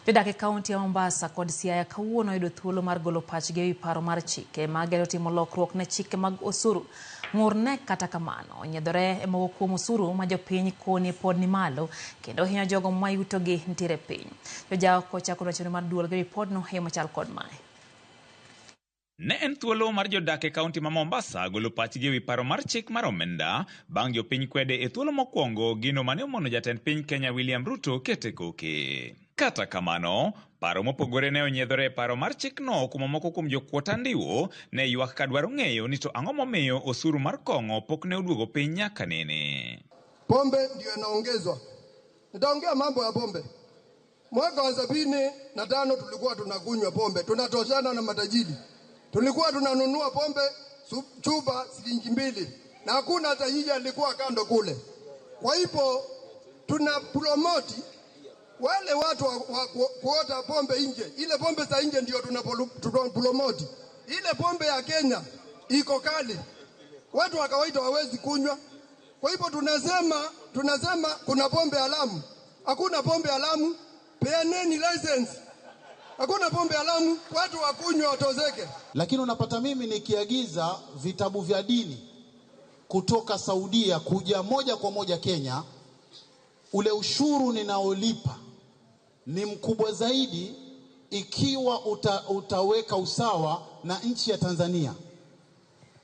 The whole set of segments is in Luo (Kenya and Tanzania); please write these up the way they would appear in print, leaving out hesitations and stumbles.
Jodak e kaunti ya Mombasa kod Siaya kawuono oyudo thuolo mar golo pachgi ewi paro mar chike mageto timo lokruok ne chike mag osuru. Ng'ur ne kata kamano onyiedhore e moko kuom osuru ma jopiny koni pod ni malo kendo hinyo jogo ma yutogi nitiere piny. Jojao kochako chenro mar duol gi ripodno e yo machal kod mae. Ne en thuolo mar jodak e kaunti ma Mombasa golo pachgi ewi paro mar chik mar omenda bang' jopiny kwede e thuolo mokwongo gino mane omono jatend piny Kenya William Ruto kete koke. Kata kamano, paro mopogore ne onyiedhore e paro mar chikno kuma moko kuom jokuot andiwo ne ywak ka dwaro ng'eyo ni to ang'o momiyo osuru mar kong'o pok ne oduogo piny nyaka nene. Pombe ndio inaongezwa. Nitaongea mambo ya pombe. Mwaka wa 75 tulikuwa tunakunywa pombe, tunatoshana na matajiri. Tulikuwa tunanunua pombe chupa shilingi 2 na hakuna tajiri alikuwa kando kule. Kwa hivyo tuna promote wale watu wa kuota pombe nje. Ile pombe za nje ndio tuna promote. Ile pombe ya Kenya iko kali, watu wa kawaida hawawezi kunywa. Kwa hivyo tunasema kuna pombe haramu. Hakuna pombe haramu, peaneni license. Hakuna pombe haramu, watu wakunywa watozeke. Lakini unapata mimi nikiagiza vitabu vya dini kutoka Saudia kuja moja kwa moja Kenya, ule ushuru ninaolipa ni mkubwa zaidi ikiwa utaweka usawa na nchi ya Tanzania.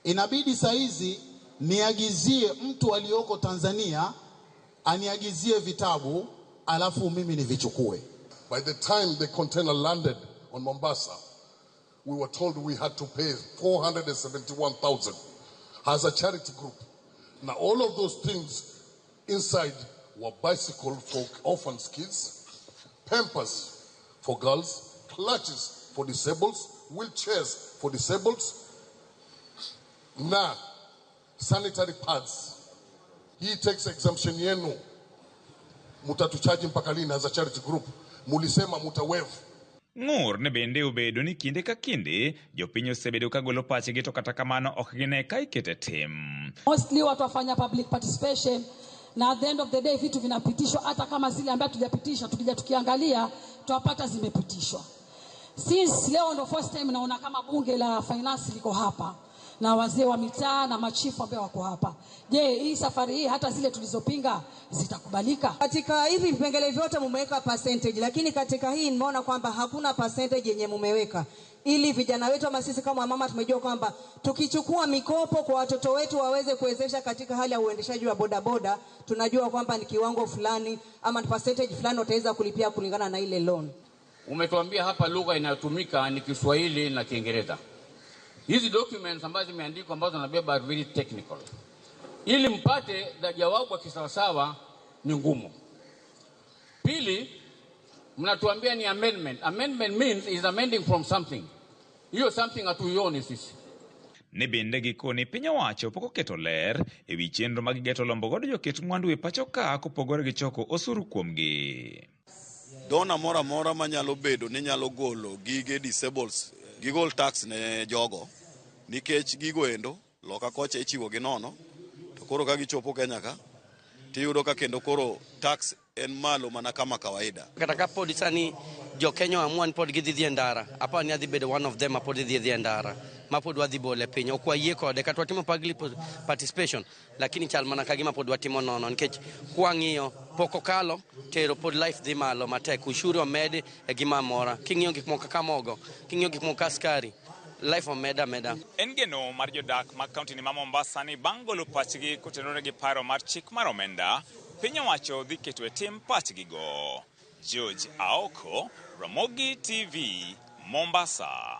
Inabidi saizi niagizie mtu aliyoko Tanzania aniagizie vitabu alafu mimi nivichukue. By the time the container landed on Mombasa, we were told we had to pay 471,000 as a charity group. Now all of those things inside were bicycle for orphans kids, Pampers for girls, clutches for disabled, wheelchairs for disabled, na sanitary pads. Hii tax exemption yenu mutatuchaji mpaka lini as a charity group? Mulisema muta waive. Ng'ur ne bende obedo ni kinde ka kinde jopiny osebedo ka golo pachgi to kata kamano ok gine ka ikete tim. Mostly watu wafanya public participation na at the end of the day vitu vinapitishwa, hata kama zile ambazo tujapitisha, tukija tukiangalia twapata zimepitishwa. Since leo ndo first time naona kama bunge la finance liko hapa na wazee wa mitaa na machifu ambao wako hapa. Je, hii safari hii hata zile tulizopinga zitakubalika? Katika hivi vipengele vyote mumeweka percentage, lakini katika hii nimeona kwamba hakuna percentage yenye mumeweka, ili vijana wetu ama sisi kama mama tumejua kwamba tukichukua mikopo kwa watoto wetu waweze kuwezesha katika hali ya uendeshaji wa bodaboda, tunajua kwamba ni kiwango fulani ama ni percentage fulani wataweza kulipia kulingana na ile loan. Umetuambia hapa lugha inayotumika ni Kiswahili na Kiingereza. Hizi documents ambazo zimeandikwa ambazo nabeba are very technical. Ili mpate jawabu ya kisawasawa ni ngumu. Pili, mnatuambia ni amendment. Amendment means is amending from something. Hiyo something hatuioni sisi. Ne bende gikoni piny owacho pok oketo ler ewi chenro mag geto lombo godo joket mwandu e pacho ka kopogore gi choko osuru kuomgi. Donor moro amora manyalo bedo ni nyalo golo gige disables, gigol tax ne jogo, nikech gigo endo loka kocha ichiwo gi nono, to koro ka gichopo Kenya ka, tiyudo ka kendo koro tax en malo mana kama kawaida. Kata ka pod sani jo Kenya amua ni pod gidhi dhi e ndara, aparo ni adhi bedo one of them ma pod dhi dhi e ndara, ma pod wadhi bole piny. Ok wayie kode kata watimo public participation, lakini chal mana ka gima pod watimo nono, nikech kwang'iyo pok okalo tero pod life dhi malo matek, ushuru omed e gima amora. King'iyo gik moko kaka mogo, king'iyo gik moko kaka sukari, life omed ameda. En geno mar jodak mag kaunti ni ma Mombasa ni bang' golo pachgi kotenore gi paro mar chik mar omenda, piny owacho dhi keto e tim pachgigo. George Aoko, Ramogi TV, Mombasa.